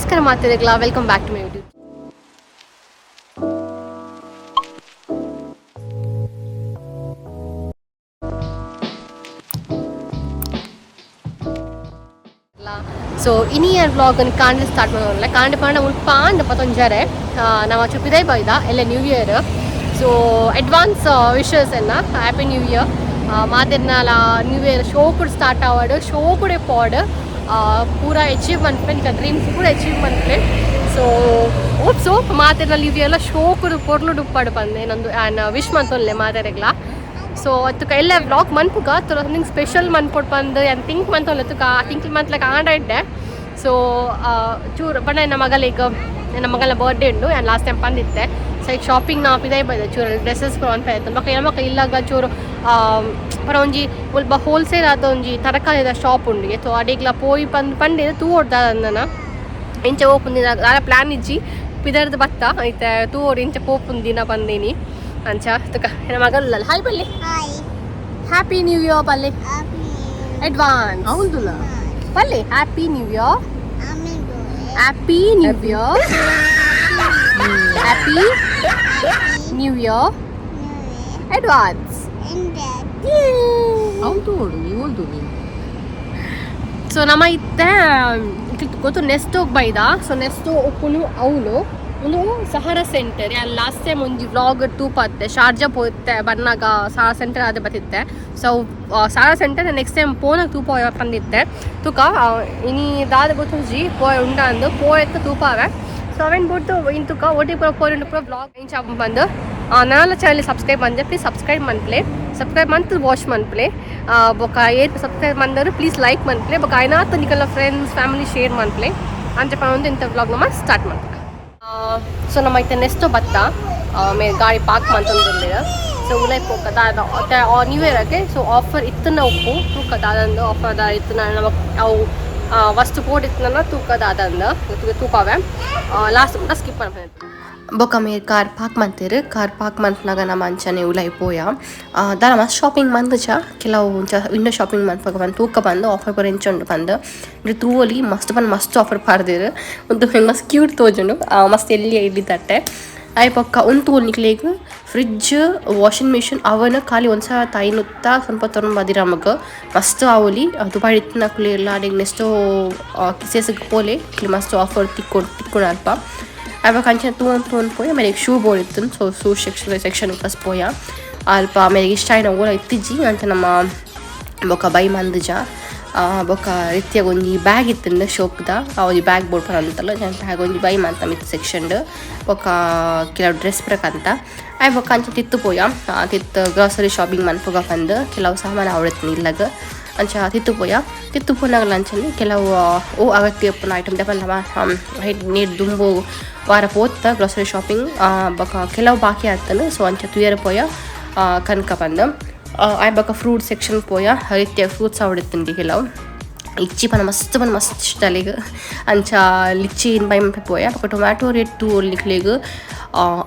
ನಮಸ್ಕಾರ ಮಾತೆರೆಗ್ಲ, welcome back to my YouTube. So ಇನಿ ಯಾನ್ ವ್ಲಾಗ್ ಕಾಂಡೆ ಸ್ಟಾರ್ಟ್ ಮಾಡೋಲ್ಲ. ಕಾಂಡೆ ಪಂಡ ಮುಲ್ಪ ಆಂಡ್ ಪತ್ತೊಂಜರೆ. ನಮ್ಮ ಚುಪಿದೈ ಬೈದ ಎಲ್ಲ new year. So advance wishes ಎನ್ನ, ಹ್ಯಾಪಿ ನ್ಯೂ ಇಯರ್ ಮಾತೆರ್ನಾಲ. ನ್ಯೂ ಇಯರ್ ಶೋ ಕೂಡ ಸ್ಟಾರ್ಟ್ ಆವಡ್, ಶೋ ಕೂಡ ಪಾಡ್, ಪೂರ ಅಚೀವ್ ಮನ್ಪೆ, ನಿಕ ಡ್ರೀಮ್ಸ್ ಕೂಡ ಅಚೀವ್ ಮನ್ಪೆ. ಸೊ ಹೋಪ್ ಸೊ ಮಾತೆರ್ನ ನ್ಯೂ ಇಯರ್ಲ ಶೋ ಕೂಡ ಪೊರ್ಲು ಉಪ್ಪಾಡು ಪಂದೆ ನಂದು ಆ್ಯನ್ ವಿಶ್ ಮಂತೊನ್ಲೆ ಮಾತೆರೆಗ್ಲ. ಸೊ ಅತ್ತುಕ ಎಲ್ಲ ವ್ಲಾಗ್ ಮನ್ಪುಗ ಸಮಥಿಂಗ್ ಸ್ಪೆಷಲ್ ಮನ್ಪೊಡ್ ಪಂದ್ ಯಾನ್ ಥಿಂಕ್ ಮಂತೊನ್ಲೆ. ತುಕ ಥಿಂಕ್ ಮಂತ್ಲಕ ಆಂಡ ಇಡ್ಡೆ. ಸೊ ಚೂರು ಪಂಡ ಎನ್ನ ಮಗಲಿಗ್, ನನ್ನ ಮಗನ ಬರ್ಡೇ ಉಂಡು. ಯಾನ್ ಲಾಸ್ಟ್ ಟೈಮ್ ಪಂದಿತ್ತೆ. ಸೊ ಈಗ ಶಾಪಿಂಗ್ ನಾ ಪಿದೈ ಬೈದೆ, ಚೂರು ಡ್ರೆಸ್ಸಸ್ ಪೂರ ಮನ್ಪೆ. ಬೊಕ್ಕ ಎನ್ನ ಮಕ್ಕ ಇಲ್ಲಾಗ ಚೂರು ಪರ ಒಂಜಿ ಮುಲ್ಪ ಹೋಲ್ಸೇಲ್ ಆದ ಒಂಜಿ ತರಕಾರಿದ ಶಾಪ್ ಉಂಡು. ಸೊ ಅಡಿಗ್ಲ ಪೋಯಿ ಪಂದ್ ಪಂಡಿದ್ ತೂವೊಡ್ ದಾದ ಇಂಚ ಪೋಪುಂದಿನ ದಾದ ಪ್ಲಾನ್ ಇಜ್ಜಿ. ಪಿದರ್ದು ಬತ್ತ ಐತೆ ತೂವೊಡು ಇಂಚ ಪೋಪುಂದಿನ ಪಂದಿನಿ ಅಂಚ. ತುಕ ಎನ್ನ ಮಗಲ್ಲ, ಹಾಯ್ ಬಲ್ಲಿ. Happy new year ಪಲ್ಲೆ, ಅಡ್ವಾನ್ಸ್. ಹೌದುಲ್ಲ. ಪಲ್ಲೆ, happy new year, happy new year, happy new year advance. ಹೌದು, ಓದು ನೀನು. ಸೊ ನಮ್ಮ ಇತ್ತೆ ಗೊತ್ತು ನೆಸ್ಟೋಗ್ ಬೈದ. ಸೊ ನೆಸ್ಟೋ ಉಪ್ಪುನು ಅವನು ಒಂದು ಸಹರಾ ಸೆಂಟರ್. ಯಾನ್ ಲಾಸ್ಟ್ ಟೈಮ್ ಒಂಜಿ ವ್ಲಾಗ್ ತೂಪತ್ತೆ, ಶಾರ್ಜಾ ಪೋತೆ ಬನ್ನಾಗ ಸಹರಾ ಸೆಂಟರ್ ಅದೇ ಬತ್ತಿತ್ತೆ. ಸೊ ಸಹರಾ ಸೆಂಟರ್ ನೆಕ್ಸ್ಟ್ ಟೈಮ್ ಪೋನಾಗ ತೂಪ ಪಂದಿತ್ತೆ. ತುಕ ಇನಿ ದಾದ ಗೊತ್ತುಜಿ, ಪೋಯ್ ಉಂಡ ಅಂದು ಪೋಯೆತ್ತ ತೂಪಾವೆ. ಸೊ ಅವೇನು ಬಿಟ್ಟು ಇನ್ ತುಕ ಒಟ್ಟಿ ಪೂರ ಪೋರ್ ಪೂರ ವ್ಲಾಗ್ ಇಂಚ ಬಂದು. ನಾನೆಲ್ಲ ಚಾನಲ್ ಸಬ್ಸ್ಕ್ರೈಬ್ ಮಂದೆ, ಪ್ಲೀಸ್ ಸಬ್ಸ್ಕ್ರೈಬ್ ಮನ್ಪ್ಲೆ. ಸಬ್ಸ್ಕ್ರೈಬ್ ಮಂತ್ ವಾಚ್ ಮನ್ಪ್ಲೆ. ಬೊಕ ಏತ್ ಸಬ್ಸ್ಕ್ರೈಬ್ ಮಂದರು ಪ್ಲೀಸ್ ಲೈಕ್ ಮನ್ಪ್ಲೆ. ಬೊಕ ಐನಾತ್ ನಿಕಲ್ನ ಫ್ರೆಂಡ್ಸ್ ಫ್ಯಾಮಿಲಿ ಶೇರ್ ಮನ್ಪ್ಲೆ. ಅಂಚ ಪಂದು ಇಂಥ ವ್ಲಾಗ್ ನಮ್ಮ ಸ್ಟಾರ್ಟ್ ಮನ್ಪ. ಸೊ ನಮ್ಮ ಐತೆ ನೆಕ್ಸ್ಟ್ ಬತ್ತ ಮೇ ಗಾಡಿ ಪಾರ್ಕ್ ಮಂತೊಂದುಲ್ಲೆರ್. ಸೊ ಉಲೈ ಪೋಕ ದಾದ ನ್ಯೂ ಇಯರ್ ಗೆ ಸೊ ಆಫರ್ ಇತ್ತನ ಉಪ್ಪು ತೂಕ ದಾದಂದು, ಆಫರ್ ದಾದ ಇತ್ತನ ನಮ ಅವು ವಸ್ತು ಬೋರ್ಡ್ ಇತ್ತನ ತೂಕ ದಾದಂದು ತೂಪಾವೆ. Last ಮುಟ skip ಮನ್ಪುನೆ. ಬೊಕ ಮೇರ್ ಕಾರ್ ಪಾರ್ಕ್ ಮಂತೆರ್. ಕಾರ್ ಪಾರ್ಕ್ ಮನ್ಪುನಗ ನಮ ಅಂಚನೆ ಉಲೈ ಪೋಯ. ದಾಲ ಮಸ್ತ್ ಶಾಪಿಂಗ್ ಮಂತುಜ, ಕೆಲವು ಒಂಚ ವಿಂಡೋ ಶಾಪಿಂಗ್ ಮನ್ಪುಗ ಪಂದ್ ತೂಕ ಪಂದ್ ಆಫರ್ ಪೂರ ಎಂಚ ಉಂಡು ಪಂದ್. ತೂವೊಲಿ, ಮಸ್ತ್ ಪಂದ್ ಮಸ್ತ್ ಆಫರ್ ಪಾಡ್ದೆರ್. ಉಂದು ಮಸ್ತ್ ಕ್ಯೂಟ್ ತೋಜುಂಡು, ಮಸ್ತ್ ಎಲ್ಯ ಇಡ್ಲಿ ತಟ್ಟೆ. ಆಯ್ ಬೊಕ್ಕ ಉಂತು ನಿಕ್ಲೆಗ್ ಫ್ರಿಡ್ಜ್, ವಾಷಿಂಗ್ ಮಿಷಿನ್ ಅವನ್ ಖಾಲಿ 1599 ದಿರಮಗ್ ಮಸ್ತ್ ಆವೊಲಿ. ದುಬೈ ಇತ್ತಿನಕುಲು ಎಲ್ಲ ಅಡೆಗ್ ನೆಕ್ಸ್ಟ್ ಕಿಸೆಸ್ಗ್ ಪೋಲೆ, ಮಸ್ತ್ ಆಫರ್ ತಿಕ್ಕೊಡು ತಿಕ್ಕುಂಡು ಅಲ್ಪ. ಆವಾಗ ಅಂಚನೆ ತೂವೊಂದು ತೂವೊಂದು ಪೋಯ. ಮೇರೆಗ್ ಶೂ ಬೋಡಿತ್ತುಂಡು. ಸೊ ಶೂ ಸೆಕ್ಷನ್ ಸೆಕ್ಷನ್ ಫಸ್ಟ್ ಪೋಯ. ಅಲ್ಪ ಮೇರೆಗ್ ಇಷ್ಟ ಆಯಿನ ಓಲ ಇತ್ತಿಜ್ಜಿ. ಅಂಚ ನಮ್ಮ ಬೊಕ ಬೈ ಮಂದುಜ. ಬೊಕ ರೀತಿಯಾಗ ಒಂಜಿ ಬ್ಯಾಗ್ ಇತ್ತುಂಡು ಶೋಕ್ದ, ಆ ಒಂಜಿ ಬ್ಯಾಗ್ ಬೋಡ್ ಪಂತಲ್ಲ, ಬ್ಯಾಗ್ ಒಂಜಿ ಬೈ ಮಂತ ಮಿತ್ತ್ ಸೆಕ್ಷನ್. ಬೊಕ ಕೆಲವು ಡ್ರೆಸ್ ಪ್ರಕಂತ ಆಯ್. ಬೊಕ ಅಂಚ ತಿತ್ತು ಪೋಯ. ತಿತ್ತು ಗ್ರಾಸರಿ ಶಾಪಿಂಗ್ ಮನ್ಪುಗ ಪಂದ್, ಕೆಲವು ಸಾಮಾನು ಆವಡಿತ್ತಿನ ಇಲ್ಲಗ್. ಅಂಚ ತಿತ್ತು ಪೋಯ. ತಿತ್ತು ಪೋನಾಗಲ ಅಂಚನೆ ಕೆಲವು ಓ ಅಗತ್ಯ ಉಪ್ಪುನ ಐಟಮ್ ನಮ್ಮ ನೀರು ದುಂಬು ವಾರ ಪೋತ ಗ್ರಾಸರಿ ಶಾಪಿಂಗ್. ಬೊಕ ಕೆಲವು ಬಾಕಿ ಆತನು. ಸೊ ಅಂಚ ತೂಯರ ಪೋಯ ಕನಕ ಪಂದ್. ಆಯ್ ಬೊಕ ಫ್ರೂಟ್ ಸೆಕ್ಷನ್ ಪೋಯ. ರೀತಿಯ ಫ್ರೂಟ್ಸ್ ಆವಡಿತ್ತುಂಡು ಕೆಲವು. ಲಿಚ್ಚಿ ಪಂಡ ಮಸ್ತ್ ಪಂಡ ಮಸ್ತ್ ಇಷ್ಟ ಅಲೆಗ್. ಅಂಚ ಲಿಚ್ಚಿ ಬೈ ಪೋಯ. ಬೊಕ ಟೊಮ್ಯಾಟೊ ರೇಟ್ ತೂವೊಲಿ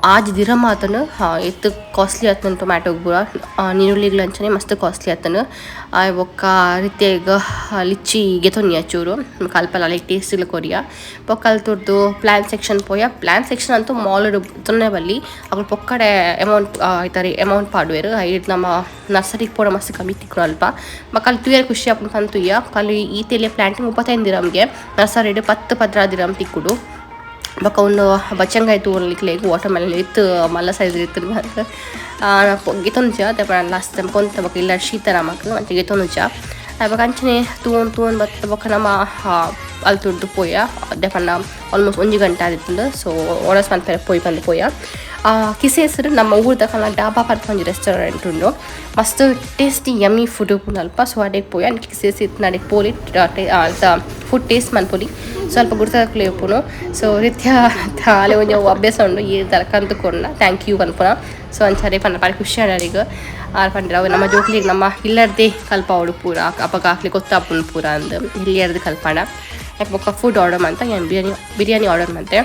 6 ದಿರಮ್ ಆತನು. ಏತ್ ಕಾಸ್ಟ್ಲಿ ಆತನು ಟೊಮ್ಯಾಟೊ ಪೂರ. ನೀರುಳ್ಳಿಗ್ಲ ಅಂಚನೆ ಮಸ್ತ್ ಕಾಸ್ಟ್ಲಿ ಆತನು. ಆಯ್ ಬೊಕ್ಕ ರೀತಿಯಾಗ ಲಿಚ್ಚಿ ಗೆತೊನಿಯ ಚೂರು, ಅಲ್ಪ ಅಲೆಗ್ ಟೇಸ್ಟ್ ಕೊರಿಯ. ಬೊಕ್ಕ ಅಲ್ತುರ್ದು ಪ್ಲಾಂಟ್ ಸೆಕ್ಷನ್ ಪೋಯ. ಪ್ಲಾಂಟ್ ಸೆಕ್ಷನ್ ಅಂತೂ ಮಾಲ್ ತೊನ್ನೆ ಬಲ್ಲಿ, ಅಕುಲು ಪೊಕ್ಕಡೆ ಅಮೌಂಟ್ ಐತಾರೆ ಅಮೌಂಟ್ ಪಾಡುವೆರ್. ಐಟ್ ನಮ್ಮ ನರ್ಸರಿಗೆ ಪೋಡ ಮಸ್ತ್ ಕಮ್ಮಿ ತಿಕ್ಕುಂಡು ಅಲ್ಪ. ಬೊಕ್ಕ ಅಲ್ಲಿ ತೂಯೆರೆ ಖುಷಿ ಆಪುಂಡು ಪಂದ್ ತೂಯ. ಖಾಲಿ ಈ ತೆಲಿಯ ಪ್ಲಾಂಟ್ 35 ದಿರಮ್ಗೆ, ನರ್ಸರಿಡ್ 10 12 ದಿರಮ್ ತಿಕ್ಕುಡು. ಬೊಕ ಉಂದು ಬಚ್ಚಂಗಾಯಿ ತೂವೊಲಿ, ವಾಟರ್ ಮೆಲನ್ ಇತ್ತು, ಮಲ್ಲ ಸೈಜ್ ಇತ್ತು. ಗೆತೊಂದುಜ ಲಾಸ್ಟ್ ಟೈಮ್ ಕೊಂತ. ಬೊಕ ಇಲ್ಲ ಶೀತ ನಮಕ್, ಅಂಚ ಗೆತೊಂದುಜ. ಬೊಕ ಅಂಚನೆ ತೂವೊಂದು ತೂವೊಂದು ಬತ್ತ. ಬೊಕ ನಮ್ಮ ಅಲ್ತುರ್ದು ಪೋಯ. ದಾಯೆ ಆಲ್ಮೋಸ್ಟ್ 1 ಗಂಟೆ ಆದಿತ್ತುಂಡು. ಸೊ ಆರ್ಡರ್ಸ್ ಮನ್ಪೆರೆ ಪೋಯಿ ಪಂದ್ ಪೋಯ. ಕಿಸೇಸರ್ ನಮ್ಮ ಊರ್ದ ಕಲ್ಲ ಡಾಬಾ ಪನ್ಪುನ ಒಂಜಿ ರೆಸ್ಟೋರೆಂಟ್ ಉಂಡು. ಮಸ್ತ್ ಟೇಸ್ಟಿ ಯಮ್ಮಿ ಫುಡ್ ಉಪ್ಪುಂಡು ಅಲ್ಪ. ಸೊ ಅಡೆಗ್ ಪೋಯ. ಕಿಸೇಸ್ ಇತ್ತಿನ ಅಡೆಗ್ ಪೋಲಿ, ಫುಡ್ ಟೇಸ್ಟ್ ಮನ್ಪೊಲಿ. ಸ್ವಲ್ಪ ಗುರ್ತದಕುಲು ಉಪ್ಪುನು. ಸೊ ರೀತ್ಯ ಅಲೆ ಒಂಜಿ ಅಭ್ಯಾಸ ಉಂಡು, ಈ ಕಂತು ಕೊರ್ನ thank you ಪನ್ಪುನ. ಸೊ ಅಂಚ ಅಡೆ ಪಂಡ ಬಾರಿ ಖುಷಿ ಆಂಡ್. ಆರ್ ಪಂಡೆರ್ ಅವು ನಮ್ಮ ಜೋಕ್ಲಿಗ್ ನಮ್ಮ ಇಲ್ಲರ್ದೇ ಕಲ್ಪಾವೊಡು ಪೂರ, ಅಪಗ ಅಕ್ಲೆಗ್ ಗೊತ್ತಾಪುಂಡು ಪೂರ ಅಂದ್ ಹಿರಿಯರ್ದು ಕಲ್ಪಾಂಡ. ಬೊಕ್ಕ ಫುಡ್ ಆರ್ಡರ್ ಮಂತ. ಯಾನ್ ಬಿರಿಯಾನಿ ಬಿರಿಯಾನಿ ಆರ್ಡರ್ ಮಂತೆ.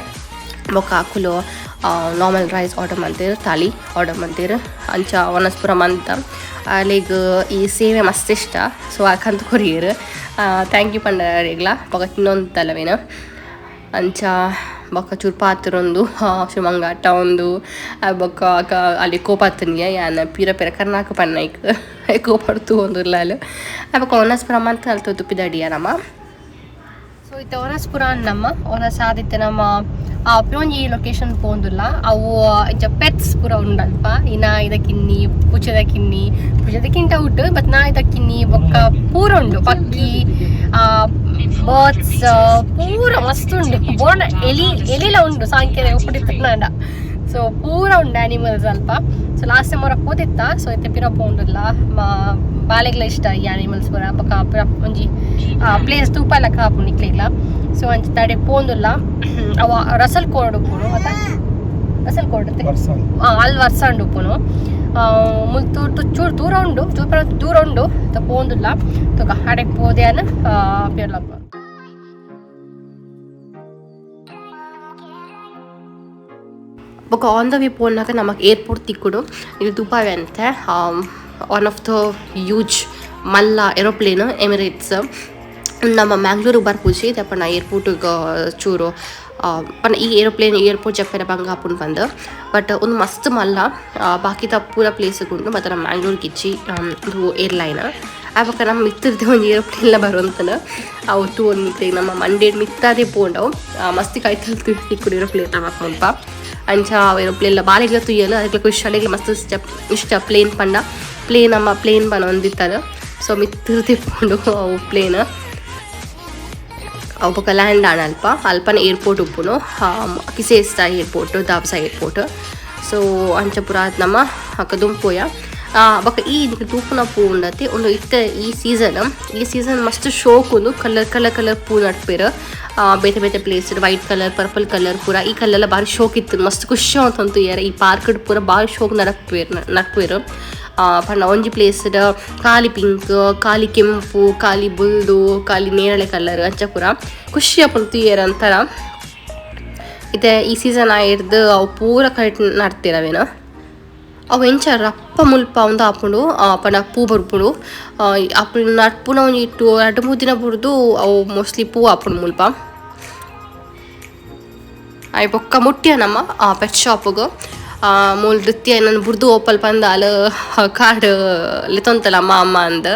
ಬೊಕ್ಕ ಅಕುಲು normal rice order ಮಂತೆರ್, ಥಾಲಿ ಆರ್ಡರ್ ಮಂತೆರ್. ಅಂಚ ವನಸ್ ಪೂರ ಮಂತ. ಅಲೆಗ್ ಈ ಸೇವೆ ಮಸ್ತ್ ಇಷ್ಟ. ಸೊ ಆ ಕಂತ್ ಕೊರಿಯೆರ್, thank you ಪಂಡ ಅರೆಗ್ಲ. ಬೊಕ ತಿನ್ನೊಂತಲ್ಲವೇನು. ಅಂಚ ಬೊಕ್ಕ ಚೂರು ಪಾತ್ರೊಂದು ಶಿವಮಂಗಾಟ ಒಂದು ಬೊಕ್ಕ ಅಲ್ಲಿ ಕೋಪಾತನಿಗೆ ಯಾನ ಪೀರ ಪೀರ ಕರ್ನಾಕ ಪನ್ನೈಕ್ ಕೋಪಡ್ತು ಒಂದು ಇರ್ಲಾಲು ಬೊಕ್ಕ ಒನಸ್ ಪುರ ಮಂತ್ ಅಲ್ತು ತುಪ್ಪಿದಡಿಯ ನಮ್ಮ. ಸೊ ಇತ್ತೆ ಒನಸ್ ಪುರ ನಮ್ಮ ಒನಸ್ ಆದಿತ್ತೆ ನಮ್ಮ ಒಂಜಿ ಲೊಕೇಶನ್ ಪೋಂದುಲ್ಲ ಅವು ಇಂಚ ಪೆಟ್ಸ್ ಪೂರ ಉಂಡಲ್ಪ ಈ ನಾಯಿದ ಕಿನ್ನಿ ಪುಚ್ಚದ ಕಿನ್ನಿ ಪುಚ್ಚದ ಕಿಂಟ ಔಟ್ ಬಟ್ ನಾಯಿದ ಕಿನ್ನಿ ಬೊಕ್ಕ ಪೂರ ಉಂಡು ಪಕ್ಕಿ ಬರ್ಡ್ಸ್ ಪೂರ ಮಸ್ತ್ ಉಂಡು ಬೋರ್ನ ಎಲಿ ಎಲಿಲ ಉಂಡು ಸಾಂಕ್ಯದ ಉಪ್ಪುಡಿತ್ತನಾಂಡ. ಸೊ ಪೂರ ಉಂಡು ಆನಿಮಲ್ಸ್ ಅಲ್ಪ. ಸೊ ಲಾಸ್ಟ್ ಟೈಮ್ ಅವರ ಪೋತಿತ್ತ. ಸೊ ಇತ್ತೆ ಪಿರ ಪೋಂಡುಲ್ಲ ಬಾಲೆಗ್ಲ ಇಷ್ಟ ಈ ಆನಿಮಲ್ಸ್ ಪೂರ ಬೊಕ್ಕ ಪಿರ ಒಂಜಿ ಪ್ಲೇಸ್ ತೂಪಲ ಕಾಪು ನಿಕ್ಲೆಗ್ಲ. ಸೊ ಅಂಚ ತಡೆ ಪೋಂದುಲ್ಲ ಅವ ರಸಲ್ ಕೋಡ್ ಉಪ್ಪುನು ಅತ್ತ ರಸಲ್ ಕೋಡ್ ಅಲ್ಲಿ ವರ್ಷ ಉಪ್ಪುನು ಮುಲ್ತು ಚೂರು ದೂರ ಉಂಡು ಚೂರು ದೂರ ಉಂಡು ಪೋಂದುಲ್ಲ ತುಕ ಅಡೆಕ್ ಪೋದ್ಯಾನ ಪಿರ್ಲಪ್ಪ. ಬೊಕ್ಕ ಆನ್ the way ಪೋನಾಗ ನಮಕ್ ಏರ್ಪೋರ್ಟ್ ತಿಕ್ಕುಡು ಇದು ದುಬಾಯ್ ಅಂತೆ ಒನ್ ಆಫ್ the huge ಮಲ್ಲ ಏರೋಪ್ಲೇನ್ ಎಮಿರೇಟ್ಸ್. ನಮ್ಮ ಮ್ಯಾಂಗ್ಳೂರಿಗೆ ಬರ್ಪುಜಿ ದಪ್ಪಣ ಏರ್ಪೋರ್ಟಿಗೆ ಚೂರು ಪಂಡ ಈ ಏರೋಪ್ಲೇನ್ ಏರ್ಪೋರ್ಟ್ ಜಪ್ಪೆರೆ ಬಂಗ ಆಪುಂಡು ಪಂದ್ ಬಟ್ ಒಂದು ಮಸ್ತ್ ಮಲ್ಲ ಬಾಕಿದ ಪೂರ ಪ್ಲೇಸ್ಗ್ ಉಂಡು ಮತ್ತು ನಮ್ಮ ಮ್ಯಾಂಗ್ಳೂರ್ಗೆ ಇಜ್ಜಿ ಉಂದು ಏರ್ಲೈನ್. ಆಬೊಕ್ಕ ನಮ್ಮ ಮಿತ್ತಿರ್ದೆ ಒಂಜಿ ಏರೋಪ್ಲೇನ್ಲ ಬರುವಂತನ ಅವು ತೂವೊಂದು ನಮ್ಮ ಮಂಡೇಡ್ ಮಿತ್ತಾದೆ ಪೋಂಡವು ಮಸ್ತ್ ಕೈತಲ್ ತಿಕ್ಕುಡು ಏರೋಪ್ಲೇನ್ ನಮಕ್ ಮುಲ್ಪ. ಅಂಚ ಏರೋಪ್ಲೇನ್ಲ ಬಾಲೆಗ್ಲ ತೂಯಲ್ ಅರೆಗ್ಲ ಖುಷಿ ಅರೆಗ್ಲ ಮಸ್ತ್ ಇಷ್ಟ ಇಷ್ಟ ಪ್ಲೇನ್ ಪಂಡ ಪ್ಲೇನ್ ನಮ್ಮ ಪ್ಲೇನ್ ಪನೊಂದಿತ್ತದ. ಸೊ ಮಿತ್ತಿರ್ದೆ ಪೋಂಡು ಅವು ಪ್ಲೇನ್ ಅವು ಬೊಕ್ಕ ಲ್ಯಾಂಡ್ ಆಂಡ್ ಅಲ್ಪ ಅಲ್ಪನ ಏರ್ಪೋರ್ಟ್ ಉಪ್ಪುನು ಕಿಸೇಸ್ತ ಏರ್ಪೋರ್ಟ್ ದಾಬ್ಸ ಏರ್ಪೋರ್ಟ್. ಸೊ ಅಂಚ ಪೂರ ನಮ್ಮ ಅಕ್ಕ ದುಂಪೋಯ ಬೊಕ್ಕ ಈ ತೂಪುನ ಪೂ ಉಂಡತಿ ಉಂದು ಇತ್ತೆ ಈ ಸೀಸನ್ ಮಸ್ತ್ ಶೋಕ್ ಉಂದು ಕಲರ್ ಕಲರ್ ಕಲರ್ ಪೂ ನಟ್ಪೆರ್ ಬೇತೆ ಬೇತೆ place white colour purple colour ಪೂರ ಈ ಕಲರ್ ಬಾರಿ ಶೋಕ್ ಇತ್ತು ಮಸ್ತ್ ಖುಷಿ ಅಂತಂತು ಯಾರ ಈ ಪಾರ್ಕ್ ಪೂರ ಬಾರಿ ಶೋಕ್ ನಡಪೇರ್ ನಟ್ಪೆರ್ ಪಂಡ ಒಂಜಿ ಪ್ಲೇಸ್ ಖಾಲಿ ಪಿಂಕ್ ಖಾಲಿ ಕೆಂಪು ಖಾಲಿ ಬುಲ್ದು ಖಾಲಿ ನೇರಳೆ ಕಲರ್ ಅಂಚ ಪೂರ ಖುಷಿ ಆಪುಂಡು ತೂಯೆರೆ ಅಂತರ. ಇತ್ತೆ ಈ ಸೀಸನ್ ಆಯಿರ್ದ್ ಅವು ಪೂರ ಕರೆಕ್ಟ್ ನಡ್ತಿರವೇನು ಅವು ಎಂಚ ರಪ್ಪ ಮುಲ್ಪ ಉಂದು ಆಪುಂಡು ಪಂಡ ಪೂ ಬರ್ಪುಂಡು ಅಪ್ಪು ನಡ್ಪುನ ಒಂಜಿ ರಡ್ಡ್ ಮೂಜಿ ದಿನ ಬುಡ್ದು ಅವು ಮೋಸ್ಟ್ಲಿ ಪೂ ಆಪುಂಡು ಮುಲ್ಪ. ಆಯ್ ಬೊಕ್ಕ ಮುಟ್ಯ ನಮ್ಮ ಪೆಟ್ ಶಾಪುಗು ಮೂಲು ನೃತ್ಯ ನನ್ ಬುಡ್ದು ಓಪಲ್ ಪಂದ್ ಅಲ್ ಕಾರ್ಡ್ ಲೆತ್ತೊಂತಲ್ಲ ಅಮ್ಮ ಅಮ್ಮ ಅಂದ್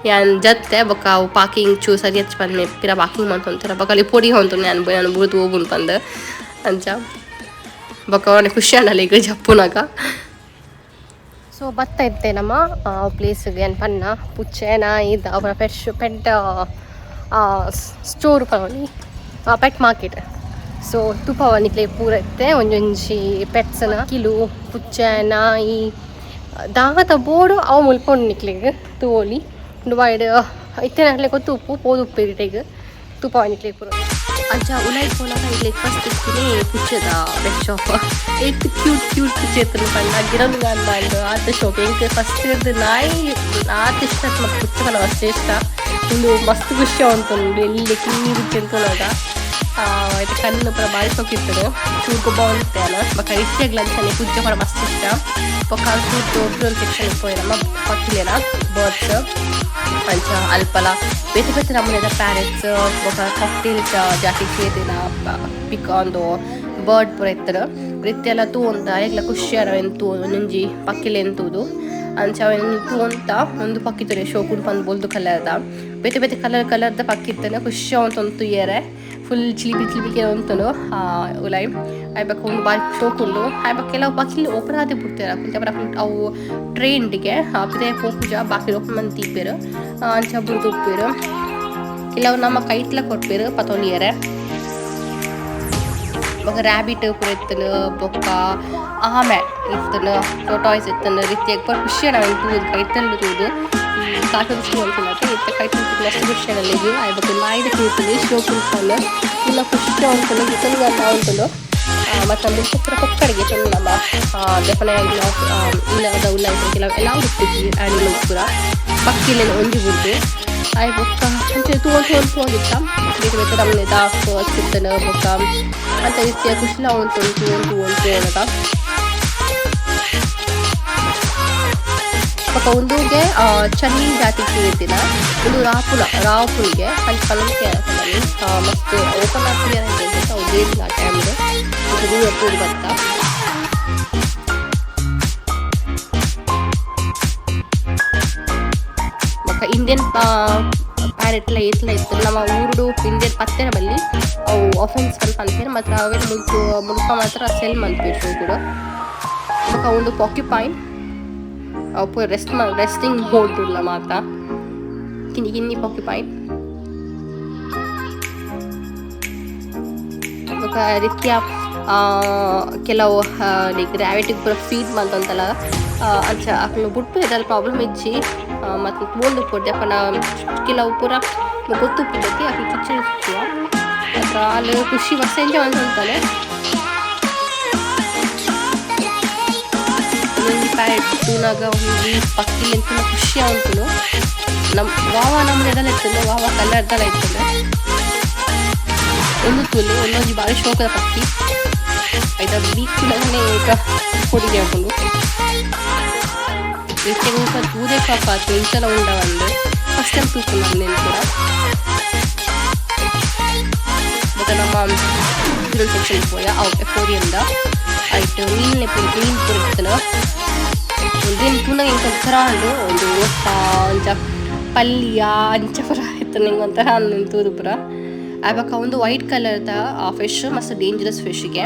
ಯಾನ್ ಜತ್ತೆ ಬೊಕ್ಕ ಅವು ಪಾರ್ಕಿಂಗ್ ಚೂ ಸರಿ ಹಚ್ಚ ಪಂದ್ ಪಿರ ಪಾರ್ಕಿಂಗ್ ಮಂತೊಂತಾರೆ ಬೊಕ್ಕ ಅಲ್ಲಿ ಪೊಡಿ ಹೊಂತು ಯಾನ್ ಯಾನ್ ಬುಡ್ದು ಹೋಗುನ್ ಪಂದ್ ಅಂಚ ಬೊಕ್ಕ ಅವನ ಖುಷಿ ಆಂಡಲ್ಲ ಈಗ ಜಪ್ಪುನಾಗ. ಸೊ ಬತ್ತ ಇತ್ತೆ ನಮ್ಮ ಪ್ಲೇಸ್ಗೆ ಏನು ಪನ್ನ ಪುಚ್ಚೆ ನಾಯಿ ಅವರ ಪೆಟ್ ಪೆಟ್ ಸ್ಟೋರ್ ಪನೊಲಿ ಪೆಟ್ ಮಾರ್ಕೆಟ್. ಸೊ ತುಪ್ಪ ನಿಕ್ಲೆ ಪೂರ ಇತ್ತೆ ಒಂಜೊಂಜಿ ಪೆಟ್ಸ್ನ ಕಿಲು ಪುಚ್ಚೆ ನಾಯಿ ದಾದ ಬೋಡು ಅವು ಮುಲ್ಪ ಉಂಡು ನಿಕ್ಲೆಗ್ ತೂವೊಲಿ ದುಬಾಯ್ಡ್ ಇತ್ತೆ ನಕ್ಲೆ ಗೊತ್ತು ಉಪ್ಪು ಪೋದು ಉಪ್ಪು ಇರಿಟೆಗ್ ತುಪ್ಪ ನಿಕ್ಲೆಗ್ ಪೂರ. ಅಂಚ ಉಲಾಯಿ ಪೋನಗ ಇಕ್ಲೆಗ್ ಫಸ್ಟ್ ತಿಕ್ಕಿನೇ ಪುಚ್ಚೆದ ಪೆಟ್ ಶಾಪ್ ಏತ್ ಕ್ಯೂಟ್ ಕ್ಯೂಟ್ ಪುಚ್ಚೆ ಇತ್ತುಂಡು ಪಂಡ ಗಿರೊಂದು ಅಂದ್ ಆತ್ ಶೋಕ್ ಎಂಕ್ ಫಸ್ಟ್ ಇರ್ದ್ ನಾಯಿ ಆತ್ ಇಷ್ಟ ಮಸ್ತ್ ಪುಚ್ಚೆ ಪಂಡ ಮಸ್ತ್ ಇಷ್ಟ ಉಂದು ಮಸ್ತ್ ಖುಷಿ ಆವೊಂದುಂಡು ಎಲ್ಲಿ ಕಿನ್ನಿ ಪುಚ್ಚೆನ್ ತೂನಗ ಇತ್ತೆ ಕಣ್ಣು ಪೂರ ಬಾರಿ ಶೋಕ್ ಇತ್ತುಂಡು ಚೂರು ಗೊಬ್ಬ ಒಂತೆ ಬೊಕ್ಕ ಇತ್ತೆಗ್ಲ ಅಂಚನೆ ಪುಚ್ಚೆ ಪೂರ ಮಸ್ತ್ ಇಷ್ಟ. ಬೊಕ್ಕ ಚೂರು ಸೆಕ್ಷನ್ ಪೋಯೆ ನಮ್ಮ ಪಕ್ಕಿಲೆನ ಬರ್ಡ್ಸ್ ಅಂಚ ಅಲ್ಪಲ ಬೇತೆ ಬೇತೆ ನಮೂನೆದ ಪ್ಯಾರೆಟ್ಸ್ ಬೊಕ್ಕ ಕಾಕ್ಟೇಲ್ ಜಾತಿ ಸೇರ್ದಿನ ಪಿಕ್ ಒಂದು ಬರ್ಡ್ ಪೂರ ಇತ್ತುಂಡು ಇತ್ತೆಲ್ಲ ತೂವೊಂತ ಐಕ್ಲ ಖುಷಿ ಅವೆನ್ ತೂ ಒಂಜೊಂಜಿ ಪಕ್ಕಿಲೆನ್ ತೂದು ಅಂಚ ಅವೆನ್ ತೂವೊಂತ ಒಂದು ಪಕ್ಕಿ ತೂಲೆ ಶೋಕುಂಡು ಪಂದ್ ಬೊಲ್ದು ಕಲರ್ದ ಬೇತೆ ಬೇತೆ ಕಲರ್ ಕಲರ್ದ ಪಕ್ಕಿ ಇತ್ತುಂಡು ಖುಷಿ ಆವೊಂತು ತೂಯೆರೆ ಫುಲ್ ಚಿಲಿಪಿ ಚಿಲಿಪಿ ಉಂತುಂಡು ಉಲಾಯಿ ಆಯ್ ಬೊಕ್ಕ ಉಂದು ಬಾರಿ ಶೋಕ್ ಉಂಡು ಆಯ್ ಬೊಕ್ಕ ಕೆಲವು ಪಕ್ಕಿಲು ಓಪನ್ ಆದೇ ಬುಡ್ತೆರ್ ಅಕುಲು ಅವು ಟ್ರೈನ್ಡ್ಗೆ ಪಿದಯಿ ಪೋಪುಜ ಬಾಕಿ ಓಪನ್ ಮಂತ್ ದೀಪೆರ್ ಅಂಚ ಬುಡ್ದು ಉಪ್ಪುವೆರ್ ಕೆಲವು ನಮ್ಮ ಕೈಟ್ಲ ಕೊರ್ಪೆರ್ ಪತೊನಿಯೆರೆ. ಬೊಕ್ಕ ರ್ಯಾಬಿಟ್ ಪೂರ ಇತ್ತುಂಡು ಬೊಕ್ಕ ಆಮೆ ಇತ್ತುಂಡು ಟೋಟಾಯ್ಸ್ ಇತ್ತುಂಡು ರೀತಿಯಾಗಿ ಪೂರ ಖುಷಿ ಆಂಡ್ ತೂದು ಕೈತಲ್ ತೂದು ಕಾರ್ಟೂನ್ಸ್ ತೂವೊಂತಿನತೆ ಇತ್ತೆ ಕೈತಲ್ ತೂದು ಮಸ್ತ್ ಖುಷಿ ಆಂಡ್ ಆಯ್ ಬೊಕ್ಕ ನಾಯಿದ ತೂತುಂಡು ಶೋಕ್ ಉಂಡು ಪೂರ ಖುಷಿ ಆವೊಂದುಂಡು ಗಿತೊಂದು ಆವೊಂದುಂಡು. ಮತ್ತು ಮುಲ್ಪ ಪೂರ ಕೊಕ್ಕಡಿಗೆ ನಮ್ಮ ದೆಪನೆ ಇಲ್ಲದ ಉಲ್ಲ ಕೆಲವು ಎಲ್ಲ ಉಪ್ಪುಜಿ ಆನಿಮಲ್ಸ್ ಪೂರ ಪಕ್ಕಿಲೆನ್ ಒಂಜಿ ಬುಡ್ದು ಆಯ್ ಬೊಕ್ಕ ಅಂಚ ತೂವೊಂದು ತೂವೊಂದು ತೂವೊಂದಿತ್ತ ಬೇತೆ ಬೇತೆ ನಮೂನೆದ ಬರ್ಡ್ಸ್ ಇತ್ತುಂಡು ಬೊಕ್ಕ ಅಂಚ ರೀತಿಯ ಖುಷಿಲ ಆವೊಂದುಂಡು ತೂವೊಂದು ತೂವೊಂದು ತೂವೊನಗ. ಬೊಕ್ಕ ಉಂದುಗೆ ಚನ್ನಿ ಜಾತಿ ಇತ್ತಿನ ಉಂದು ರಾಪುನ ರಾಪುನಿಗೆ ಅಂಚ ಪನೊಂದು ಮಸ್ತ್ ಓಪನ್ ಆಪುನಿ ಏತ್ಲ ಟೈಮ್ ದೂರ ತೂದು ಬತ್ತ. ಬೊಕ ಇಂಡಿಯನ್ ಪ್ಯಾರೆಟ್ಲ ಏತ್ಲ ಇತ್ತು ನಮ್ಮ ಊರುಡು ಇಂಡಿಯನ್ ಪತ್ತೆರ ಬಲ್ಲಿ ಅವು ಅಫೆನ್ಸ್ ಪಂದ್ ಪನ್ಪೆರ್ ಮಾತ್ರ ಅವೆನ್ ಮುಲ್ಪ ಮುಲ್ಪ ಮಾತ್ರ ಸೆಲ್ ಮನ್ಪುವೆರ್ ಶೋಕುಡು. ಬೊಕ ಉಂದು ಪೋಕ್ಯುಪೈನ್ ಅವು ಪೂರ ರೆಸ್ಟ್ ರೆಸ್ಟಿಂಗ್ ಮೋಡ್ ಉಲ್ಲ ಮಾತ ಕಿನ್ನಿ ಕಿನ್ನಿ ಪೋಕ್ಯುಪೈನ್. ಬೊಕ ರೀತಿಯ ಕೆಲವು ಲೈಕ್ ರ್ಯಾಬಿಟ್ ಪೂರ ಫೀಡ್ ಮಂತೊಂತಲ್ಲ ಅಂಚ ಅಕುಲು ಬುಡ್ಪೆರ್ ದಾಲ ಪ್ರಾಬ್ಲಮ್ ಇಜ್ಜಿ ಮತ್ತ್ ತೂವೊಂದು ಉಪ್ಪೊಡು ಪಂಡ ಕೆಲವು ಪೂರ ಗೊತ್ತುಪ್ಪುಜಿ ಅಕುಲು ಚುಚ್ಚುನ ಚುಚ್ಚುವ ಮಾತ್ರ ಆಲ್ ಖುಷಿ ಮಸ್ತ್ ಎಂಜಾಯ್ ಮಂತೊಂತಲ್. ಒಂಜಿ ಪ್ಯಾರೆಟ್ ತೂನಗ ಒಂಜಿ ಪಕ್ಕಿಲೆನ್ ತೂನ ಖುಷಿ ಆವೊಂತುಂಡು ನಮ್ ವಾವ ನಮೂನೆದಲ ಇತ್ತುಂಡು ವಾವ ಕಲರ್ ದಲ ಇತ್ತುಂಡು. ಉಂದು ತೂಲೆ ಉಂದೊಂಜಿ ಬಾರಿ ಶೋಕುದ ಪಕ್ಕಿ ಐತ ಬೀಕ್ ತೂನಗನೆ ಪೋಡಿಗೆ ಆಪುಂಡು. ಇತ್ತೆ ಮುಲ್ಪ ತೂದೆ ಪಾಪ ಇಂಚಲ ಉಂಡ ಪಂದ್ ಫಸ್ಟ್ ಟೈಮ್ ತೂಪುನ ಉಂದೆನ್ ಪೂರ. ಬೊಕ ನಮ್ಮ ಸೆಕ್ಷನ್ ಪೋಯ ಅವು ಅಕ್ವೇರಿಯಂ ದ ಐಟ್ ಮೀನ್ ಮೀನ್ ಪೂರ ಇತ್ತುಂಡು. ಉಂದೆನ್ ತೂನಗ ಎಂಕ್ ಒಂಥರ ಆಂಡ್ ಉಂದು ಒತ್ತ ಒಂಜ ಪಲ್ಲಿಯ ಅಂಚ ಪೂರ ಇತ್ತುಂಡು ಎಂಕ್ ಒಂಥರ ಆಂಡ್ ತೂದು ಪೂರ. ಆಯ್ ಬೊಕ ಉಂದು ವೈಟ್ ಕಲರ್ ದ ಫಿಶ್ ಮಸ್ತ್ ಡೇಂಜರಸ್ ಫಿಶ್ ಗೆ.